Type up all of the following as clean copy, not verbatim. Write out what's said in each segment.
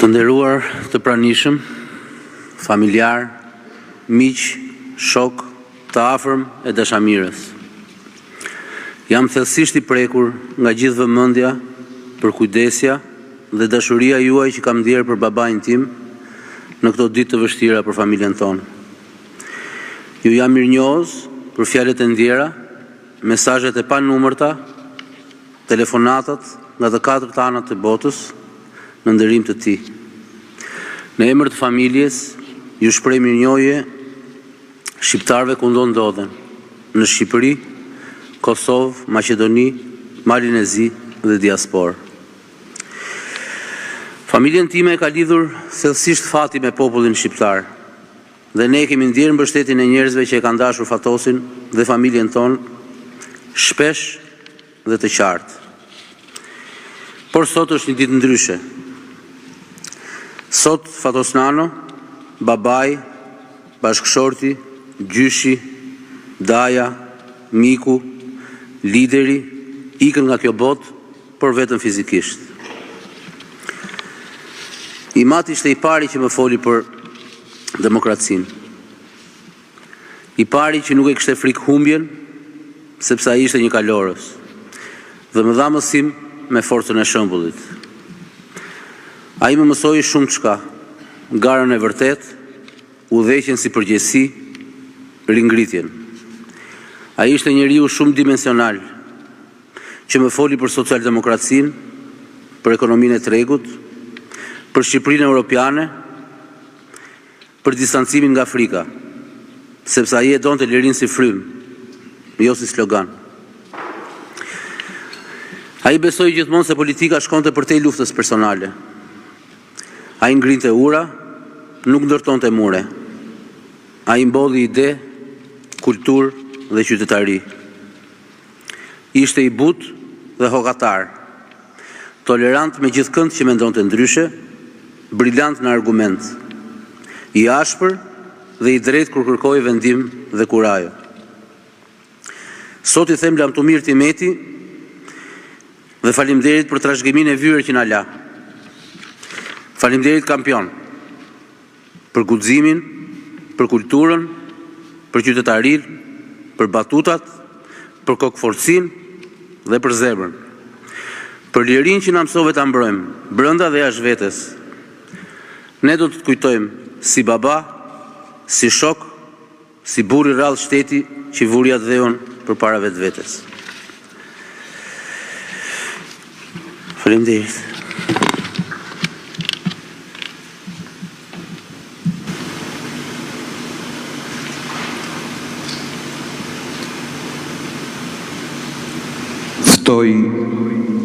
Të nderuar të pranishëm, familjarë, miq, shokë, të afërm e dashamirës. Jam thellësisht i prekur nga gjithë vëmendja, përkujdesja dhe dashuria juaj që kam ndjerë për babain tim në këto ditë të vështira për familjen tonë. Ju jam mirënjohës për fjalët e ndjera, mesazhet e panumërta, telefonatat nga të katërt anët e botës në nderim të tij. Në emër të familjes, ju shpreh mirënjohje shqiptarëve kudo ndodhen, në Shqipëri, Kosovë, Maqedoni, Malin e Zi dhe diasporë. Familjen time e ka lidhur thellësisht fati me popullin shqiptar dhe ne e kemi ndjerë mbështetjen e njerëzve që e kanë dashur Fatosin dhe familjen tonë shpesh dhe të qartë. Por sot është një ditë ndryshe. Sot Fatos Nano, babai, bashkëshorti, gjyshi, daja, miku, lideri, ikën nga kjo botë, por vetëm fizikisht. Im atë ishte i pari që më foli për demokracinë. I pari që nuk e kishte frikë humbjen, sepse ai ishte një kalorës dhe më dha mësim me forcën e shembullit. Ai më mësoi shumëçka, garën e vërtetë, udhëheqjen si përgjegjësi, ringritjen. Ai ishte njeriu shumëdimensional, që më foli për socialdemokracinë, për ekonominë e tregut, për Shqipërinë europiane, për distancimin nga frika, sepse ai e donte lirinë si frymë, jo si slogan. Ai besoi gjithmonë se politika shkonte përtej luftës personale. Ai ngrinte ura, nuk ndërtonte mure. Ai mbolli ide, kulturë dhe qytetari. Ishte i butë dhe hokatar, tolerant me gjithkënd që mendonte ndryshe, brilant në argument, i ashpër dhe i drejtë kur kërkohej vendim dhe kurajo. Sot i them lamtumirë tim eti dhe faleminderit për trashëgiminë e vyer që na la. Faleminderit kampion. Për guximin, për kulturën, për qytetarinë, për batutat, për kokëfortësinë dhe për zemrën. Për lirinë që na mësove ta mbrojmë, brenda dhe jashtë vetes. Ne do të të kujtojmë si baba, si shok, Si burrë i rrallë shteti që vuri atdheun përpara vetvetes. Faleminderit. Ftoj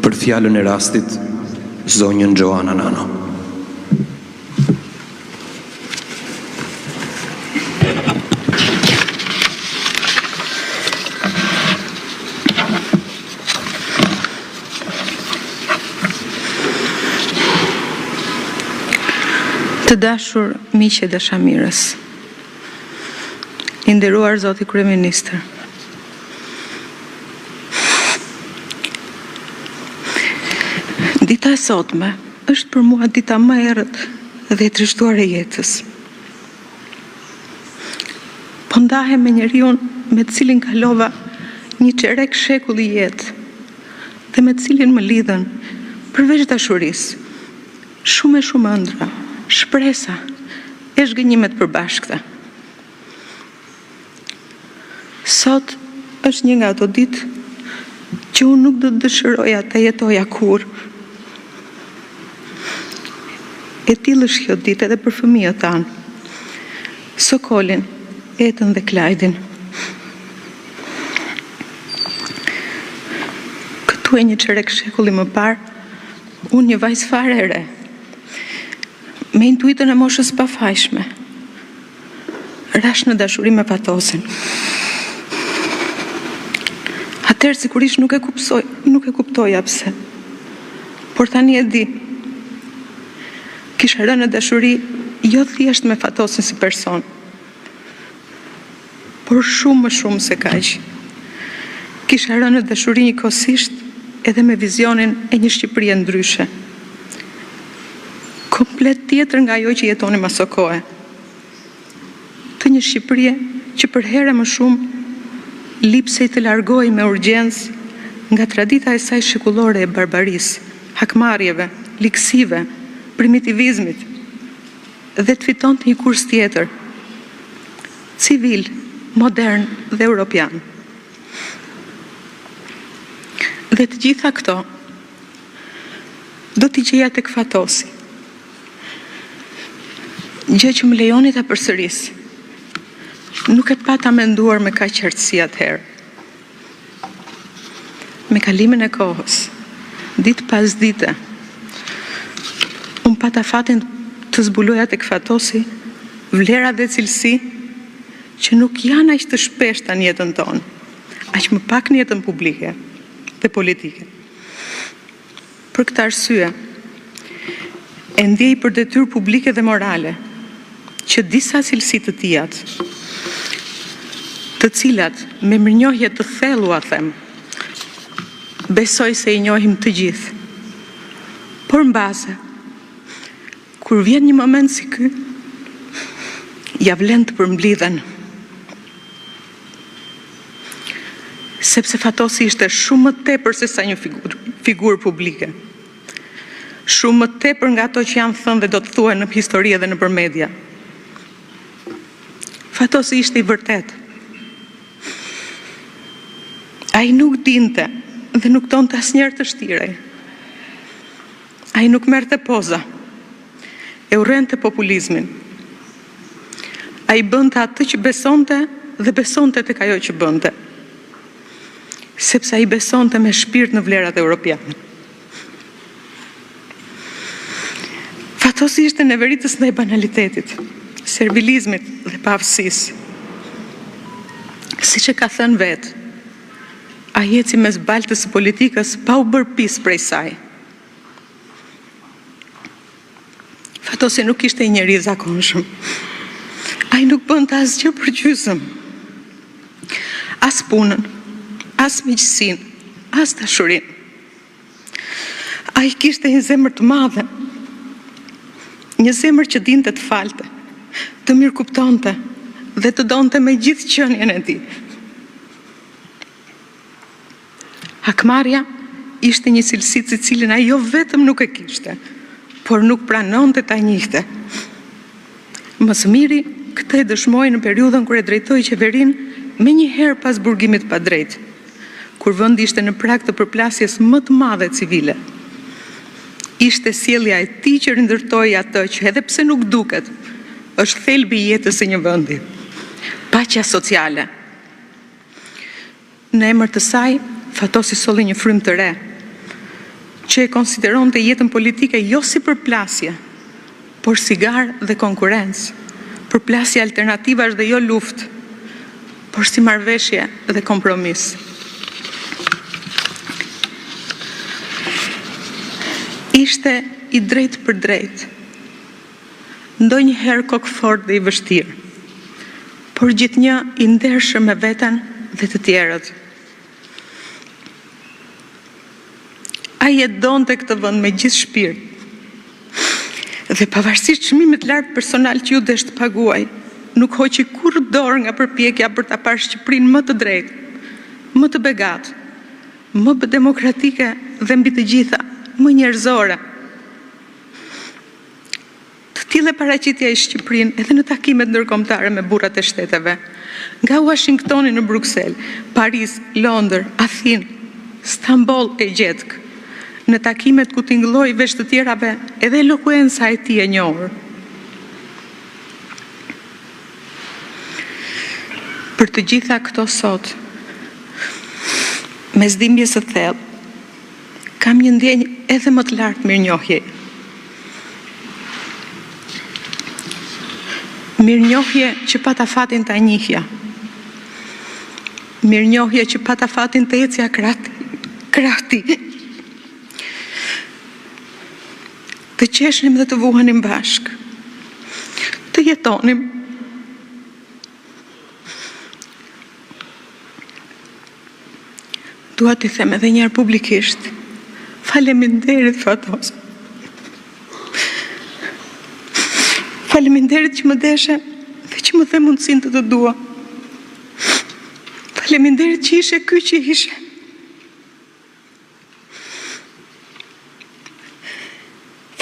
për fjalën e rastit zonjën Xhoana Nano. Të dashur miq e dashamirës, i nderuar zoti kryeministër, dita e sotme Është për mua dita më e errët dhe e trishtuar e jetës. Po ndahem me njeriun me të cilin kalova një çerek shekulli jetë dhe me të cilin më lidhën, përveç dashurisë, shumë e shumë ëndrra, shpresa e zhgënjime të përbashkëta. Sot është një nga ato ditë që unë nuk do të dëshiroja ta jetoja kurrë. E tillë është kjo ditë edhe për fëmijët tanë, Sokolin, Etën dhe Klajdin. Këtu e një çerek shekulli më parë, unë një vajzë fare e re, me intuitën e moshës së pafajshme, Rashë në dashuri me Fatosin. Atëherë sigurisht nuk e kupsoj, nuk e kuptoja pse. Por tani e di. Kisha rënë në dashuri jo thjesht me Fatosin si person, por shumë më shumë se kaq. Kisha rënë në dashuri njëkohësisht edhe me vizionin e një Shqipërie ndryshe. komplet tjetër nga ajo që jetonim asokohe. Të një Shqipërie që përherë e më shumë lipsej të largohej me urgjencë nga tradita e saj shekullore e barbarisë, hakmarrjeve, ligësive, primitivizmit dhe të fitonte një kurs tjetër, civil, modern dhe europian. Dhe të gjitha këto do t'i gjeja tek Fatosi. Gjë që më lejoni ta përsëris. Nuk e pata menduar me kaq qartësi atëherë. Me kalimin e kohës, ditë pas dite, unë pata fatin të zbuloja tek Fatosi vlera dhe cilësi që nuk janë aq të shpeshta në jetën tonë, aq më pak në jetën publike dhe politike. Për këtë arsye, e ndjej për detyrë publike dhe morale që disa cilësi të tijat, të cilat me mirënjohje të thellë ua them, besoj se i njohim të gjithë, por mbase, kur vjen një moment si ky, ia vlen të përmblidhen. Sepse Fatosi ishte shumë më tepër sesa një figurë publike. Shumë më tepër nga ato që janë thënë dhe do të thuhen në histori edhe nëpër media. Fatosi ishte i vërtetë. Ai nuk dinte dhe nuk donte asnjëherë të shtirej. Ai nuk merrte poza. E urrente populizmin. Ai bënte atë që besonte dhe besonte tek ajo që bënte. Sepse ai besonte me shpirt në vlerat europiane. Fatosi ishte neveritës ndaj banalitetit, servilizmit dhe paaftësisë. Siç e ka thënë vetë, ai eci mes baltës së politikës pa u bërë pis prej saj. Fatosi nuk ishte një njeri i zakonshëm. Ai nuk bënte asgjë përgjysmë. As punën, as miqësinë, as dashurinë. Ai kishte një zemër të madhe. Një zemër që dinte të falte, të mirëkuptonte dhe të donte me gjithë qenien e tij. Hakmarrja ishte një cilësi të cilën ai jo vetëm nuk e kishte, por nuk pranonte ta njihte. Më së miri, këtë e dëshmoi në periudhën kur e drejtoi qeverinë menjëherë pas burgimit të padrejtë, kur vendi ishte në prag të përplasjes më të madhe civile. Ishte sjellja e tij që rindërtoi atë që edhe pse nuk duket, është thelbi i jetës së një vendi, paqja sociale. Në emër të saj, Fatosi solli një frymë të re, që e konsideronte jetën politike jo si përplasje, por si garë dhe konkurrencë, përplasje alternativash dhe jo luftë, por si marrëveshje dhe kompromis. Ishte i drejtpërdrejtë. Ndonjëherë kokëfortë dhe i vështirë, por gjithnjë i ndershëm me veten dhe të tjerët. Ai e donte këtë vend me gjithë shpirt. Dhe pavarësisht çmimit të lartë personal që iu desh të paguajë, nuk hoqi kurrë dorë nga përpjekja për ta parë Shqipërinë më të drejtë, më të begatë, më demokratike dhe mbi të gjitha, më njerëzore. Të tillë e paraqiti ai Shqipërinë edhe në takimet ndërkombëtare me burrat e shteteve, nga Uashingtoni në Bruksel, Paris, Londër, Athinë, Stamboll e gjetkë, në takimet ku tingëlloi veç të tjerave edhe elokuenca e tij e njohur. Për të gjitha këto sot, mes dhimbjes së thellë, Kam një ndjenjë edhe më të lartë mirënjohjeje. Mirënjohje që pata fatin ta njihja. Mirënjohje që pata fatin të ecja krah krah tij. Të qeshnim dhe të vuanim bashkë. Të jetonim. Dua t'i them edhe një herë publikisht, faleminderit Fatos. Faleminderit që më deshe dhe që më dhe mundësinë të të dua. Faleminderit që ishe ky që ishe.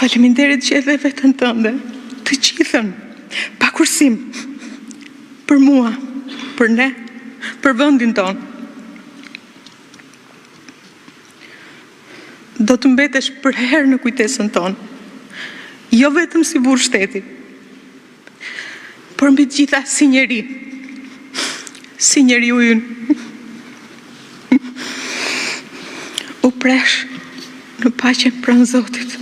Faleminderit që e dhe veten tënde, të gjithën, pa kursim, për mua, për ne, për vendin tonë. Do të mbetesh përherë në kujtesën tonë, jo vetëm si burrë shteti, por mbi të gjitha si njeri, si njeriu ynë. U prehsh në paqen pranë Zotit.